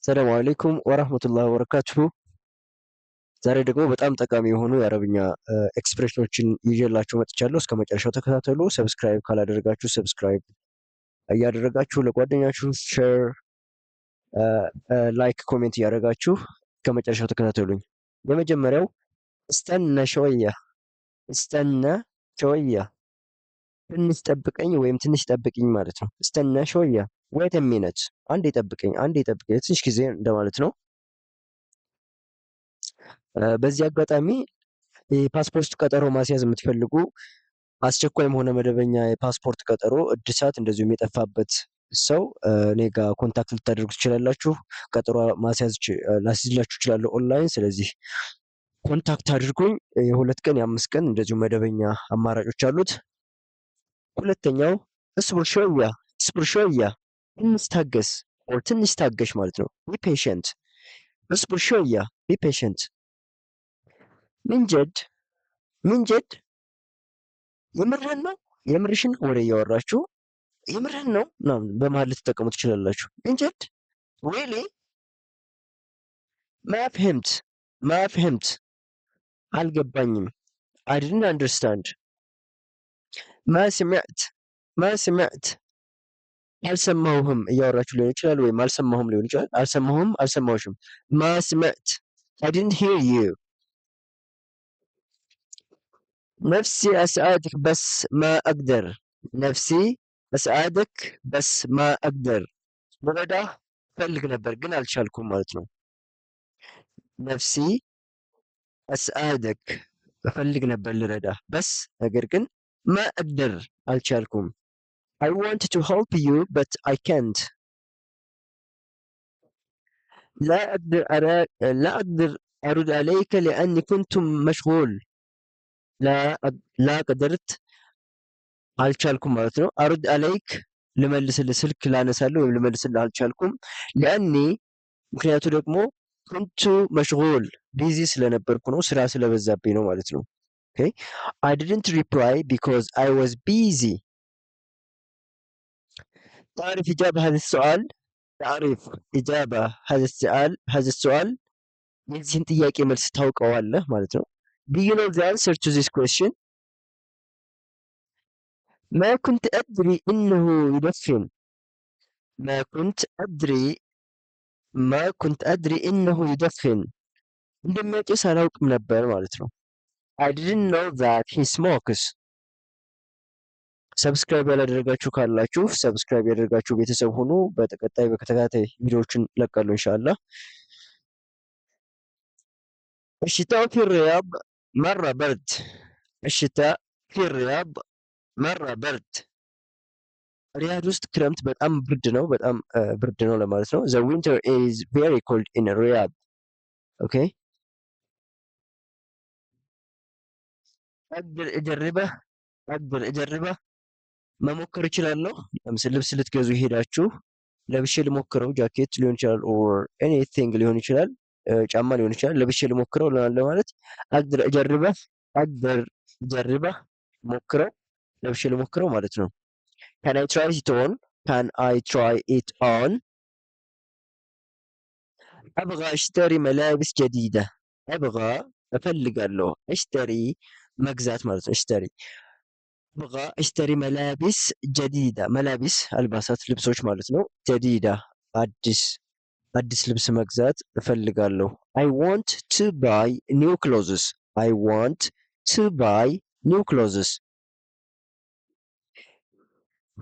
ሰላሙ አለይኩም ወራህመቱላሂ ወበረካቱሁ። ዛሬ ደግሞ በጣም ጠቃሚ የሆኑ የአረብኛ expression ኦችን ይዤላችሁ መጥቻለሁ። እስከ መጨረሻው ተከታተሉ። Subscribe ካላደረጋችሁ subscribe እያደረጋችሁ ለጓደኛችሁ share፣ like፣ comment እያደረጋችሁ ከመጨረሻው ተከታተሉኝ። የመጀመሪያው استنى شوية፣ استنى شوية ትንሽ ጠብቀኝ ወይም ትንሽ ጠብቅኝ ማለት ነው። استنى شوية wait a minute፣ አንዴ ጠብቀኝ፣ አንዴ ጠብቀኝ፣ ትንሽ ጊዜ እንደማለት ነው። በዚህ አጋጣሚ የፓስፖርት ቀጠሮ ማስያዝ የምትፈልጉ አስቸኳይም ሆነ መደበኛ የፓስፖርት ቀጠሮ እድሳት፣ እንደዚሁም የጠፋበት ሰው እኔ ጋር contact ልታደርጉ ትችላላችሁ። ቀጠሮ ማስያዝ ላስይዝላችሁ እችላለሁ ኦንላይን። ስለዚህ contact አድርጉኝ። የ2 ቀን የ5 ቀን እንደዚሁ መደበኛ አማራጮች አሉት። ሁለተኛው اصبر شوية፣ اصبر شوية ትንሽ ታገስ፣ ትንሽ ታገሽ ማለት ነው። Be patient። اصبر شوية፣ be patient። من جد፣ من جد የምርህን ነው፣ የምርሽን ወሬ እያወራችሁ የምርህን ነው ምናምን በመሀል ልትጠቀሙ ትችላላችሁ። من جد፣ really። ما فهمت፣ ما فهمت አልገባኝም። I didn't understand። ما سمعت፣ ما سمعت አልሰማሁህም እያወራችሁ ሊሆን ይችላል፣ ወይም አልሰማሁም ሊሆን ይችላል። አልሰማሁም፣ አልሰማሁሽም። ما سمعت፣ I didn't hear you። نفسي أساعدك بس ما أقدر፣ نفسي أساعدك بس ما أقدر ልረዳህ እፈልግ ነበር ግን አልቻልኩም ማለት ነው። نفسي أساعدك እፈልግ ነበር ልረዳህ፣ بس ነገር ግን ما أقدر አልቻልኩም። አይ ዋንት ቱ ሄልፕ ዩ በት አይ ካንት። لا أقدر أرد عليك لأني كنت مشغول። لا قدرت አልቻልኩም ማለት ነው። أرد عليك ልመልስልህ፣ ስልክ ላነሳልህ ወይም ልመልስልህ አልቻልኩም። لأني ምክንያቱ ደግሞ كنت مشغول busy ስለነበርኩ ነው፣ ስራ ስለበዛብኝ ነው ማለት ነው። Okay፣ I didn't reply because I was busy። تعرف إجابة هذا السؤال؟ تعرف إجابة هذا السؤال؟ هذا السؤال የዚህን ጥያቄ መልስ ታውቀዋለህ ማለት ነው። Do you know the answer to this question? ما كنت أدري إنه يدخن، ما كنت أدري، ما كنت أدري إنه يدخن እንደሚያጨስ አላውቅም ነበር ማለት ነው። I didn't know that he smokes። Subscribe ያላደረጋችሁ ካላችሁ subscribe ያደረጋችሁ ቤተሰብ ሁኑ። በተቀጣይ በተከታታይ ቪዲዮዎችን እለቃለሁ ኢንሻአላህ። الشتاء في الرياض مرة برد، الشتاء في الرياض مرة برد ሪያድ ውስጥ ክረምት በጣም ብርድ ነው፣ በጣም ብርድ ነው ለማለት ነው። The winter is very cold in Riyadh። Okay፣ أقدر أجربه፣ أقدر أجربه መሞከር እችላለሁ። ለምሳሌ ልብስ ልትገዙ ሄዳችሁ ለብሼ ልሞክረው፣ ጃኬት ሊሆን ይችላል or anything ሊሆን ይችላል፣ ጫማ ሊሆን ይችላል። ለብሼ ልሞክረው ለማለት أقدر أجربه፣ أقدر أجربه ሞክረው፣ ለብሼ ልሞክረው ማለት ነው። Can I try it on? Can I try it on? أبغى أشتري ملابس جديدة። أبغى እፈልጋለሁ፣ أشتري መግዛት ማለት ነው። أشتري፣ أبغى أشتري ملابس جديدة፣ ملابس አልባሳት ልብሶች ማለት ነው። جديدة አዲስ፣ አዲስ ልብስ መግዛት እፈልጋለሁ። I want to buy new clothes። I want to buy new clothes።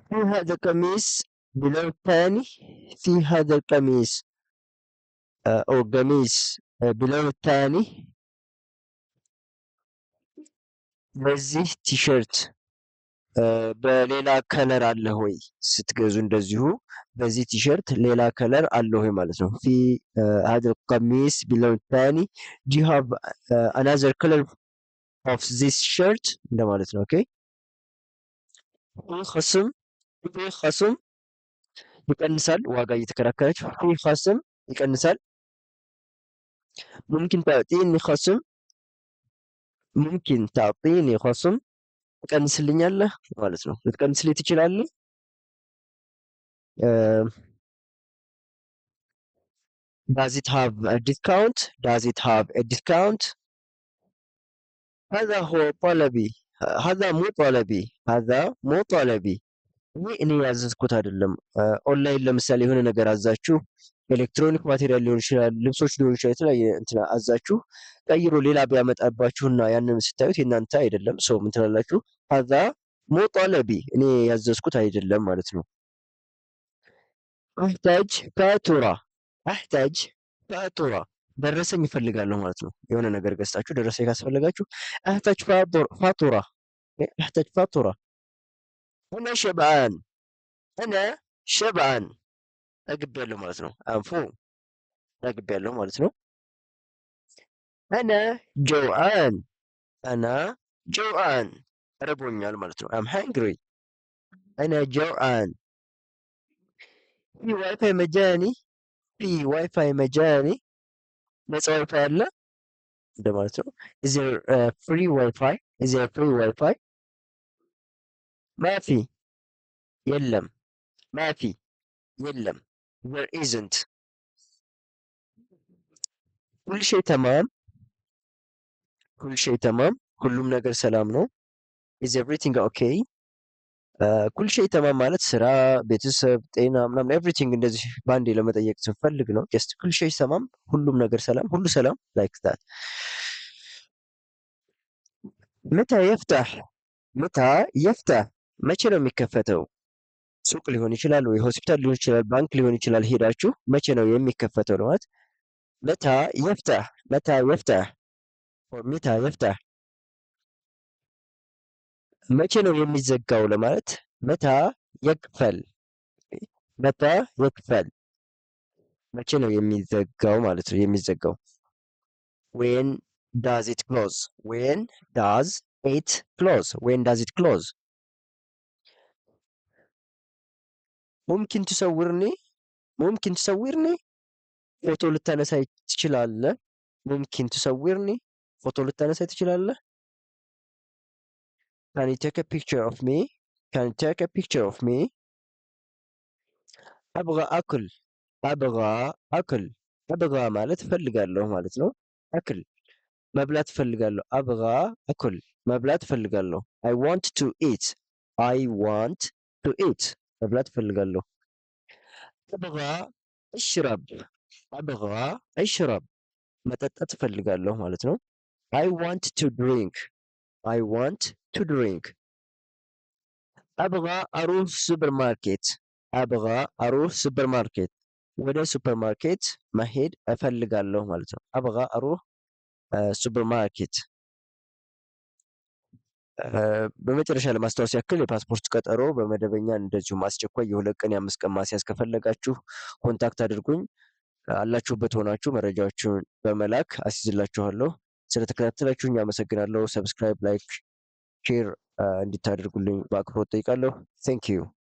في هذا القميص بلون ثاني؟ في هذا القميص أو قميص بلون ثاني؟ በዚህ ቲሸርት በሌላ color አለ ወይ? ስትገዙ እንደዚሁ በዚህ ቲሸርት ሌላ color አለ ወይ ማለት ነው። في هذا القميص بلون ثاني؟ Do you have another color of this shirt እንደማለት ነው። Okay፣ خصم፣ خصم ይቀንሳል። ዋጋ እየተከራከረች في خصم ይቀንሳል። ممكن تعطيني خصم؟ ممكن تعطيني خصم ትቀንስልኛለህ ማለት ነው። ልትቀንስልኝ ትችላለህ? Does it have a discount? Does it have a discount? هذا هو طلبي. هذا مو طلبي. هذا مو طلبي. ይህ እኔ ያዘዝኩት አይደለም። ኦንላይን ለምሳሌ የሆነ ነገር አዛችሁ electronic material ሊሆን ይችላል፣ ልብሶች ሊሆን ይችላል፣ የተለያየ እንትን አዛችሁ ቀይሮ ሌላ ቢያመጣባችሁና ያንን ስታዩት የእናንተ አይደለም። So ምን ትላላችሁ? هذا مو طلبي፣ እኔ ያዘዝኩት አይደለም ማለት ነው። أحتاج فاتورة. أحتاج فاتورة፣ ደረሰኝ እፈልጋለሁ ማለት ነው። የሆነ ነገር ገዝታችሁ ደረሰኝ ካስፈለጋችሁ أحتاج فاتورة، أحتاج فاتورة። أنا شبعان. أنا شبعان፣ ጠግቤያለሁ ማለት ነው። I'm full፣ ጠግቤያለሁ ማለት ነው። أنا جوعان. أنا جوعان፣ ርቦኛል ማለት ነው። I'm hungry. أنا جوعان. في WiFi مجاني? في WiFi مجاني? ነፃ ዋይፋይ አለ እንደማለት ነው። Is there free WiFi? Is there free WiFi? ما في፣ የለም። ما في፣ የለም። There isn't. كل شيء تمام? كل شيء تمام፣ ሁሉም ነገር ሰላም ነው። Is everything okay? كل شيء تمام ማለት ስራ፣ ቤተሰብ፣ ጤና ምናምን everything እንደዚህ በአንዴ ለመጠየቅ ስንፈልግ ነው። Just كل شيء تمام፣ ሁሉም ነገር ሰላም፣ ሁሉ ሰላም like that። متى يفتح? متى يفتح፣ መቼ ነው የሚከፈተው? ሱቅ ሊሆን ይችላል ወይ ሆስፒታል ሊሆን ይችላል፣ ባንክ ሊሆን ይችላል። ሄዳችሁ መቼ ነው የሚከፈተው ለማለት متى يفتح? متى يفتح? متى يفتح? መቼ ነው የሚዘጋው ለማለት متى يقفل? متى يقفل? መቼ ነው የሚዘጋው ማለት ነው። የሚዘጋው፣ when does it close? When does it close? When does it close? ممكن تصورني? ممكن تصورني? ፎቶ ልታነሳኝ ትችላለህ? ممكن تصورني? ፎቶ ልታነሳኝ ትችላለህ? Can you take a picture of me? Can you take a picture of me? أبغى أكل. أبغى أكل. أبغى ማለት እፈልጋለሁ ማለት ነው። أكل፣ መብላት እፈልጋለሁ። أبغى أكل፣ መብላት እፈልጋለሁ። I want to eat. I want to eat፣ መብላት እፈልጋለሁ። أبغى أشرب. أبغى أشرب፣ መጠጣት እፈልጋለሁ ማለት ነው። I want to drink. I want to drink. أبغى أروح ሱፐር ማርኬት. أبغى أروح ሱፐር ማርኬት፣ ወደ ሱፐር ማርኬት መሄድ እፈልጋለሁ ማለት ነው። أبغى أروح ሱፐር ማርኬት። በመጨረሻ ለማስታወስ ያክል የፓስፖርት ቀጠሮ በመደበኛ እንደዚሁም አስቸኳይ የ2 ቀን የ5 ቀን ማስያዝ ከፈለጋችሁ contact አድርጉኝ። አላችሁበት ሆናችሁ መረጃዎችን በመላክ አስይዝላችኋለሁ። ስለተከታተላችሁኝ አመሰግናለሁ። Subscribe፣ like፣ share እንድታደርጉልኝ በአክብሮት ጠይቃለሁ። Thank you.